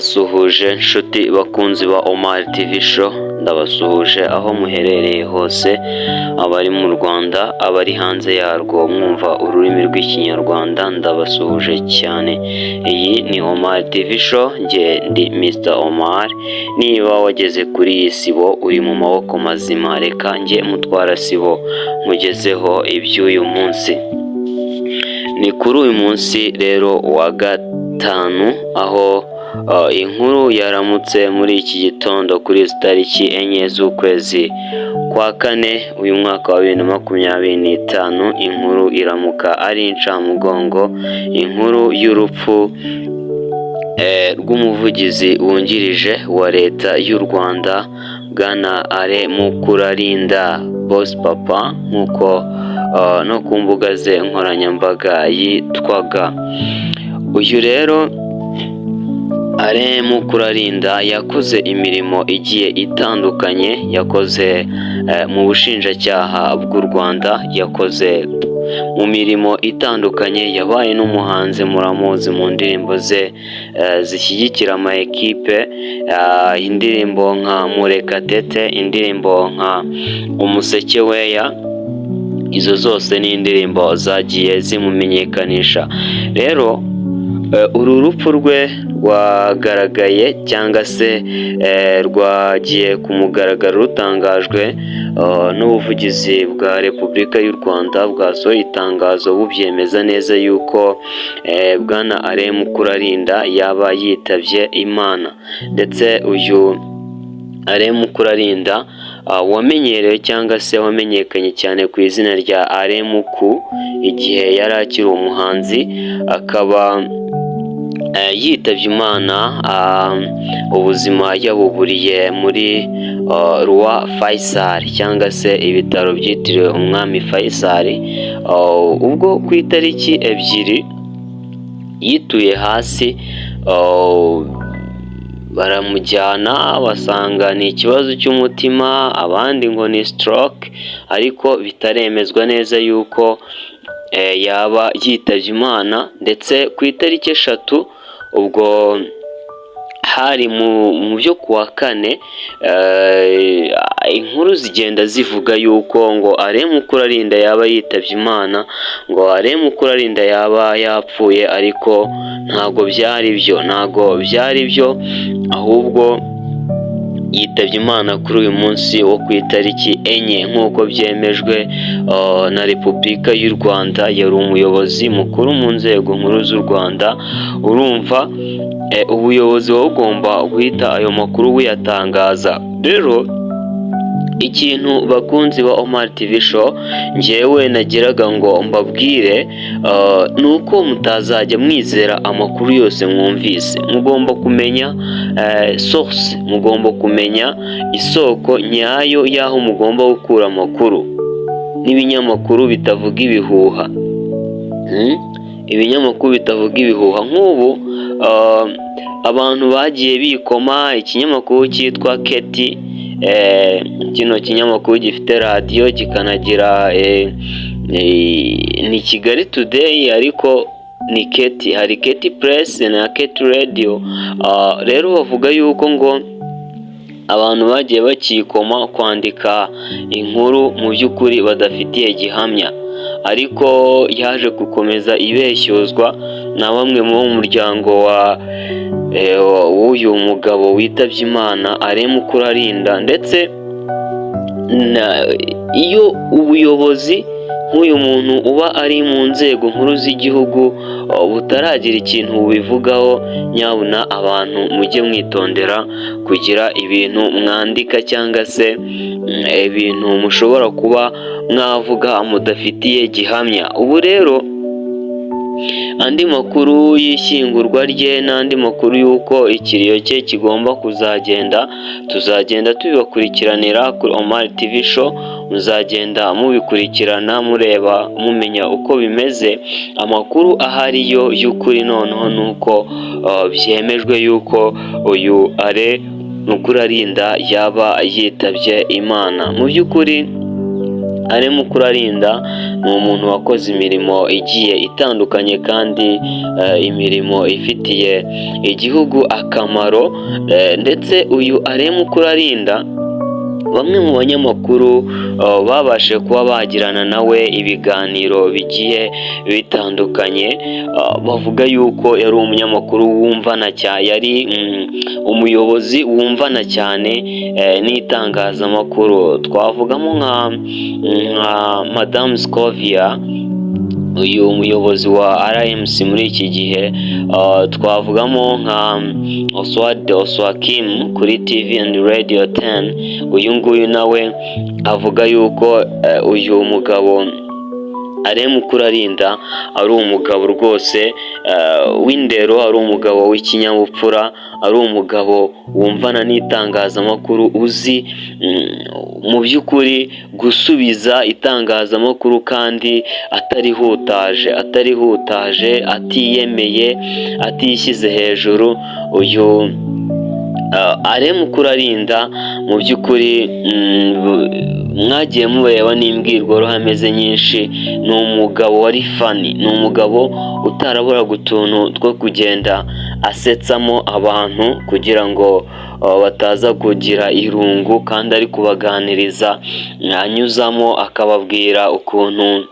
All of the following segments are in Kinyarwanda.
Ndabasuhuje nshuti bakunzi ba Omar TV Show, ndabasuhuje aho muherereye hose, abari mu Rwanda, abari hanze yarwo mwumva ururimi rw'Ikinyarwanda, ndabasuhuje cyane. Iyi ni Omar TV Show, njye ndi Mr Omar. Niba wageze kuri iyi sibo uri mu maboko mazima, reka njye mutwara sibo nkugezeho iby'uyu munsi. Ni kuri uyu munsi rero wa gatanu, aho inkuru yaramutse muri iki gitondo kuri izi tariki 4 z'ukwezi kwa kane uyu mwaka wa 2025, inkuru iramuka ari incamugongo, inkuru y'urupfu rw'umuvugizi wungirije wa Leta y'u Rwanda, Bwana Alain Mukurarinda, Boss Papa nk'uko no ku mbuga ze nkoranyambaga yitwaga. Uyu rero Alain Mukurarinda yakoze imirimo igiye itandukanye, yakoze mu bushinjacyaha bw'u Rwanda, yakoze mu mirimo itandukanye, yabaye n'umuhanzi, muramuzi mu ndirimbo ze zishyigikira ama ekipe, indirimbo nka Murekatete, indirimbo nka Umuseke Weya, izo zose ni indirimbo zagiye zimumenyekanisha. Rero uru rupfu rwe rwagaragaye cyangwa se rwagiye ku mugaragaro rutangajwe n'ubuvugizi bwa Repubulika y'u Rwanda, bwasohoye itangazo bubyemeza neza yuko Bwana Alain Mukurarinda yaba yitabye Imana. Ndetse uyu Alain Mukurarinda wamenyerewe cyangwa se wamenyekanye cyane ku izina rya Alain Muku igihe yari akiri umuhanzi, akaba yitabye Imana, ubuzima yabuburiye muri Roi Faisal cyangwa se ibitaro byitiriwe Umwami Faisal, ubwo ku itariki 2 yituye hasi, baramujyana basanga ni ikibazo cy'umutima, abandi ngo ni stroke, ariko bitaremezwa neza yuko yaba yitabye Imana. Ndetse ku itariki 3, ubwo hari mu byo kuwa kane, inkuru zigenda zivuga yuko ngo Alain Mukurarinda yaba yitabye Imana, ngo Alain Mukurarinda yaba yapfuye, ariko ntabwo byari byo, ntabwo byari byo, ahubwo yitabye Imana kuri uyu munsi wo ku itariki 4 nk'uko byemejwe na Repubulika y'u Rwanda. Yari umuyobozi mukuru mu nzego nkuru z'u Rwanda. Urumva ubuyobozi buba bugomba guhita ayo makuru buyatangaza. Rero ikintu, bakunzi ba Omar TV Show, njyewe nagiraga ngo mbabwire ni uko mutazajya mwizera amakuru yose mwumvise. Mugomba kumenya source, mugomba kumenya isoko nyayo y'aho mugomba gukura amakuru, n'ibinyamakuru bitavuga ibihuha, ibinyamakuru bitavuga ibihuha. Nk'ubu abantu bagiye bikoma ikinyamakuru cyitwa KT, kino kinyamakuru gifite radiyo kikanagira, ni Kigali Today ariko ni KT, hari KT Press na KT Radio. Rero bavuga yuko ngo abantu bagiye bakikoma kwandika inkuru mu by'ukuri badafitiye gihamya, ariko yaje gukomeza ibeshyuzwa na bamwe mu muryango wa w'uyu mugabo witabye Imana Alain Mukurarinda. Ndetse iyo ubuyobozi nk'uyu muntu uba ari mu nzego nkuru z'igihugu butaragira ikintu bubivugaho, nyabuna abantu mujye mwitondera kugira ibintu mwandika cyangwa se ibintu mushobora kuba mwavuga mudafitiye gihamya. Ubu rero andi makuru y'ishyingurwa rye n'andi makuru y'uko ikiriyo cye kigomba kuzagenda, tuzagenda tubibakurikiranira kuri Omar TV Show, muzagenda mubikurikirana, mureba, mumenya uko bimeze. Amakuru ahari yo y'ukuri noneho ni uko byemejwe yuko uyu Alain Mukurarinda yaba yitabye Imana. Mu by'ukuri Alain Mukurarinda ni umuntu wakoze imirimo igiye itandukanye kandi imirimo ifitiye igihugu akamaro. Ndetse uyu Alain Mukurarinda, bamwe mu banyamakuru babashije kuba bagirana nawe ibiganiro bigiye bitandukanye, bavuga yuko yari umunyamakuru wumvana cyane, yari umuyobozi wumvana cyane n'itangazamakuru. Twavugamo nka Madamu Scovia, uyu muyobozi wa RMC muri iki gihe, twavugamo nka Oswald Oswakim kuri TV and Radio 10. Uyu nguyu nawe avuga yuko uyu mugabo Alain Mukurarinda ari umugabo rwose w'indero, ari umugabo w'ikinyabupfura, ari umugabo wumvana n'itangazamakuru, uzi mu by'ukuri gusubiza itangazamakuru kandi atarihutaje, atiyemeye, atishyize hejuru. Uyu Alain Mukurarinda mu by'ukuri mwagiye mureba n'imbwirwaruhame ze nyinshi, ni umugabo wari funny, ni umugabo utaraburaga utuntu two kugenda asetsamo abantu kugira ngo bataza kugira irungu kandi ari kubaganiriza, anyuzamo akababwira ukuntu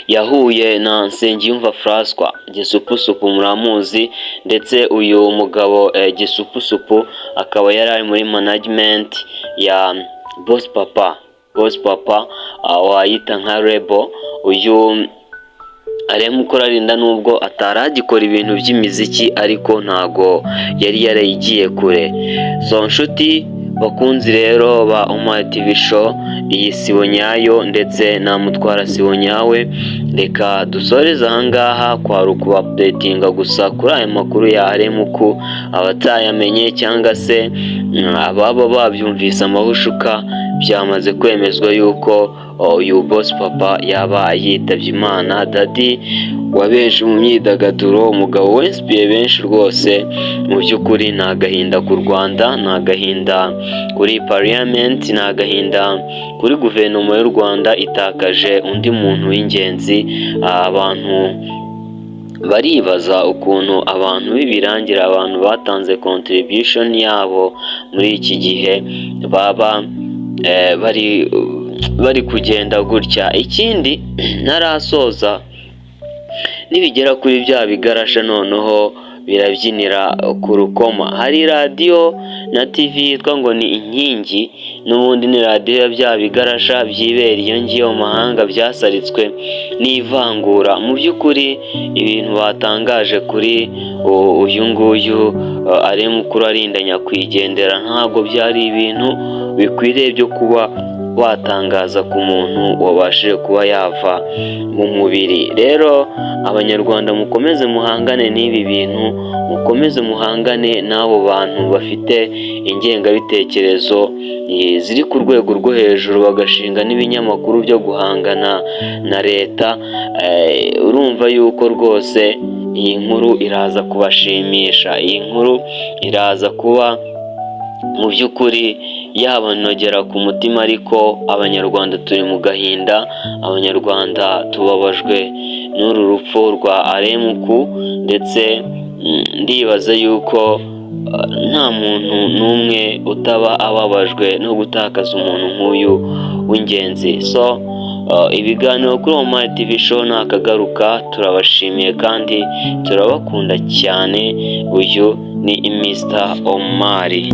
yahuye na Nsengiyumva François Gisupusupu, muramuzi. Ndetse uyu mugabo Gisupusupu akaba yari ari muri management ya Boss Papa, Boss Papa wayita nka label. Uyu Alain Mukurarinda, nubwo atari agikora ibintu by'imiziki, ariko ntago yari yarayigiye kure. So nshuti bakunzi rero ba Omar TV Show, iyi sibo nyayo ndetse na Mutwara sibo nyawe, reka dusoreze ahangaha. Kwari ukubaupdatinga gusa kuri aya makuru ya Alain Muku, abatayamenye cyangwa se ababa babyumvise amahushuka, byamaze kwemezwa yuko uyu Boss Papa yaba yitabye Imana, daddy wa benshi mu myidagaduro, umugabo winspiye benshi rwose. Mu by'ukuri ni agahinda ku Rwanda, ni agahinda kuri parliament, ni agahinda kuri guverinoma y'u Rwanda itakaje undi muntu w'ingenzi. Abantu baribaza ukuntu abantu b'ibirangira, abantu batanze contribution yabo muri iki gihe, baba bari kugenda gutya. Ikindi ntarasoza, nibigera kuri bya bigarasha noneho birabyinira ku rukoma. Hari radiyo na TV yitwa ngo ni Inkingi, n'ubundi ni radiyo ya bya bigarasha byibera iyo ngiyo mu mahanga byasaritswe n'ivangura. Mu by'ukuri ibintu batangaje kuri uyu nguyu Alain Mukurarinda nyakwigendera ntabwo byari ibintu bikwiriye byo kuba watangaza ku muntu wabashije kuba yava mu mubiri. Rero Abanyarwanda, mukomeze muhangane n'ibi bintu, mukomeze muhangane n'abo bantu bafite ingengabitekerezo ziri ku rwego rwo hejuru, bagashinga n'ibinyamakuru byo guhangana na leta. Urumva yuko rwose iyi nkuru iraza kubashimisha, iyi nkuru iraza kuba mu by'ukuri yabanogera ku mutima. Ariko Abanyarwanda turi mu gahinda, Abanyarwanda tubabajwe n'uru rupfu rwa Alain Muku. Ndetse ndibaza yuko nta muntu n'umwe utaba ababajwe no gutakaza umuntu nk'uyu w'ingenzi. So ibiganiro kuri Omar TV Show nakagaruka. Turabashimiye kandi turabakunda cyane. Uyu ni Mr Omari.